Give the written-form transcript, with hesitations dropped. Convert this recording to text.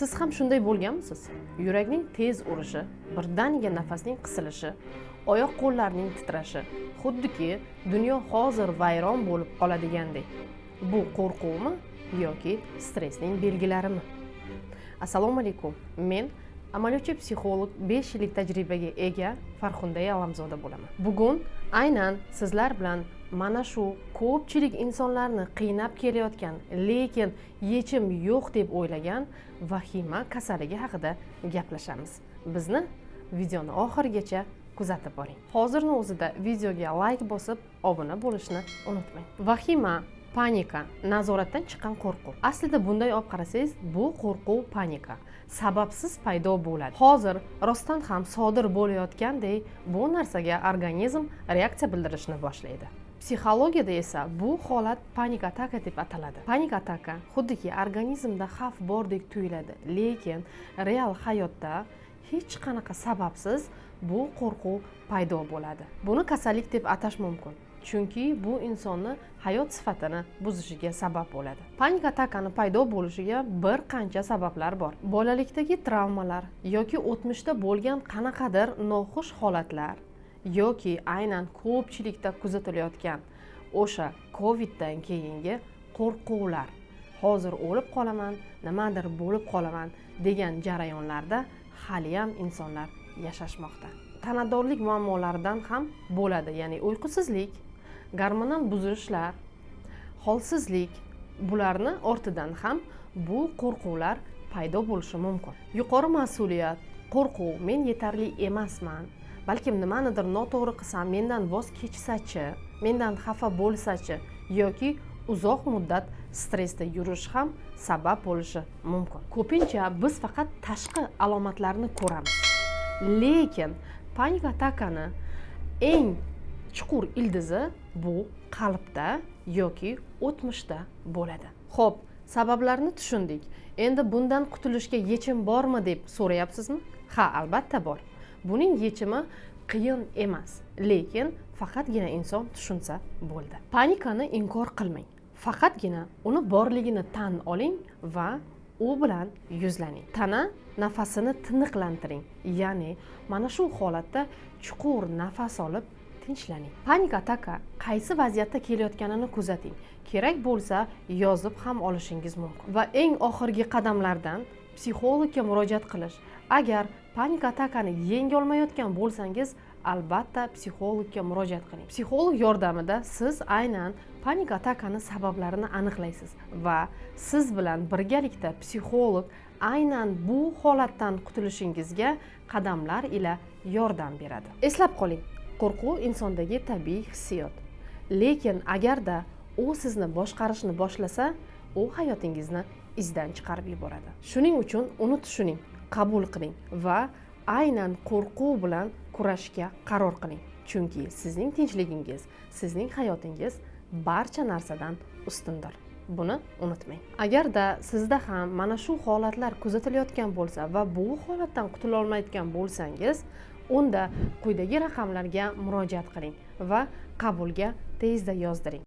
Siz ham shunday bo'lganmisiz? Yurakning tez urishi, birdaniga nafasning qisilishi, oyoq qo'llarning titrashi, xuddiki dunyo hozir vayron bo'lib qoladigandek. Bu qo'rquvmi yoki stressning belgilarimi? Assalomu alaykum. Men amaliyotchi psixolog, 5 yillik tajribaga ega Farxunda Alamzoda bo'laman. Bugun aynan sizlar bilan mana shu ko'pchilik insonlarni qiynab kelayotgan, lekin yechim yo'q deb o'ylagan vahima kasalligi haqida gaplashamiz. Bizni videoni oxirigacha kuzatib boring. Hozirni o'zida videoga layk bosib, obuna bo'lishni unutmang. Vahima, panika, nazoratdan chiqqan qo'rquv. Aslida bunday olib qarasangiz, bu qo'rquv, panika sababsiz paydo bo'ladi. Hozir rostdan ham sodir bo'layotgandek bu narsaga organizm reaksiya bildirishni boshlaydi. Psixologiyada esa bu holat panika ataka deb ataladi. Panika ataka xuddiki organizmda xavf bordek tuyuladi, lekin real hayotda hech qanaqa sababsiz bu qo'rquv paydo bo'ladi. Buni kasallik deb atash mumkin, chunki bu insonni hayot sifatini buzishiga sabab bo'ladi. Panika atakani paydo bo'lishiga bir qancha sabablar bor. Bolalikdagi travmalar yoki o'tmishda bo'lgan qanaqadir noxush holatlar yoki aynan ko'pchilikda kuzatilayotgan o'sha Coviddan keyingi qo'rquvlar, hozir o'lib qolaman, nimadir bo'lib qolaman degan jarayonlarda haliyam insonlar yashashmoqda. Tanadorlik muammolaridan ham bo'ladi, ya'ni uyqusizlik, gormonal buzilishlar, holsizlik, bularni ortidan ham bu qo'rquvlar paydo bo'lishi mumkin. Yuqori mas'uliyat, qo'rquv, men yetarli emasman, balkim nimanidir noto'g'ri qilsam, mendan voz kechsachi, mendan xafa bo'lsachi yoki uzoq muddat stressda yurish ham sabab bo'lishi mumkin. Ko'pincha biz faqat tashqi alomatlarni ko'ramiz, lekin panika atakani eng chuqur ildizi bu qalbda yoki o'tmishda bo'ladi. Ho'p, sabablarni tushundik. Endi bundan qutulishga yechim bormi deb so'rayapsizmi? Ha, albatta bor. Buning yechimi qiyin emas, lekin faqatgina inson tushunsa bo'ldi. Panikani inkor qilmang, faqatgina uni borligini tan oling va u bilan yuzlaning. Tana nafasini tiniqlantiring, ya'ni mana shu holatda chuqur nafas olib tinchlaning. Panika ataka qaysi vaziyatda kelayotganini kuzating, kerak bo'lsa, yozib ham olishingiz mumkin. Va eng oxirgi qadamlardan psixologga murojaat qilish. Agar panika atakani yengolmayotgan bo'lsangiz, albatta psixologga murojaat qiling. Psixolog yordamida siz aynan panika atakani sabablarini aniqlaysiz va siz bilan birgalikda psixolog aynan bu holatdan qutulishingizga qadamlar ila yordam beradi. Eslab qoling, qo'rquv insondagi tabiiy hissiyot, lekin agarda u sizni boshqarishni boshlasa, u hayotingizni izdan chiqarib yuboradi. Shuning uchun uni tushuning, qabul qiling va aynan qo'rquv bilan kurashishga qaror qiling, chunki sizning tinchligingiz, sizning hayotingiz barcha narsadan ustundir, buni unutmang. Agarda sizda ham mana shu holatlar kuzatilayotgan bo'lsa va bu holatdan qutulolmayotgan bo'lsangiz, unda quyidagi raqamlarga murojaat qiling va qabulga tezda yozdiring.